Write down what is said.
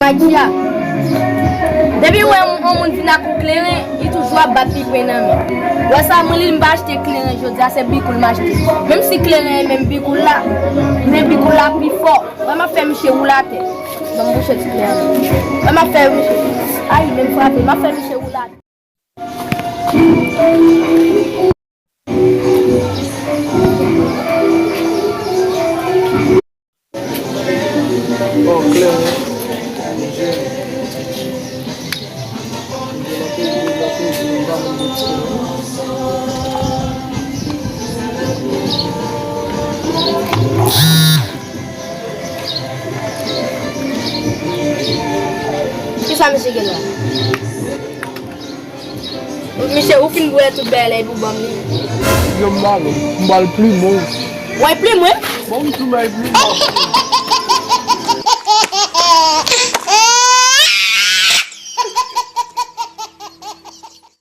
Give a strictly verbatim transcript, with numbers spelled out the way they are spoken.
Magia. Depi w wè yon, yon moun vin ak yon kleren, li toujou ap bat li pwen nan men. Wè sa, mwen li m pa achte kleren jodi a, se bikoup m achte. Menm si kleren an menm bikoup la, men bikoup la pi fò. Wè m ap fè misye woule atè. Ban m bouche ti kleren an. Wè m ap fè misye. Ay, menm frape, m ap fè misye woule atè. Kisa misye gen la? Misye, ou fin bwè tout bagay la epi w ban m li. Yo, m ba l, m ba l plim ou. Wè plim mwen? Bon, m tou bay plim.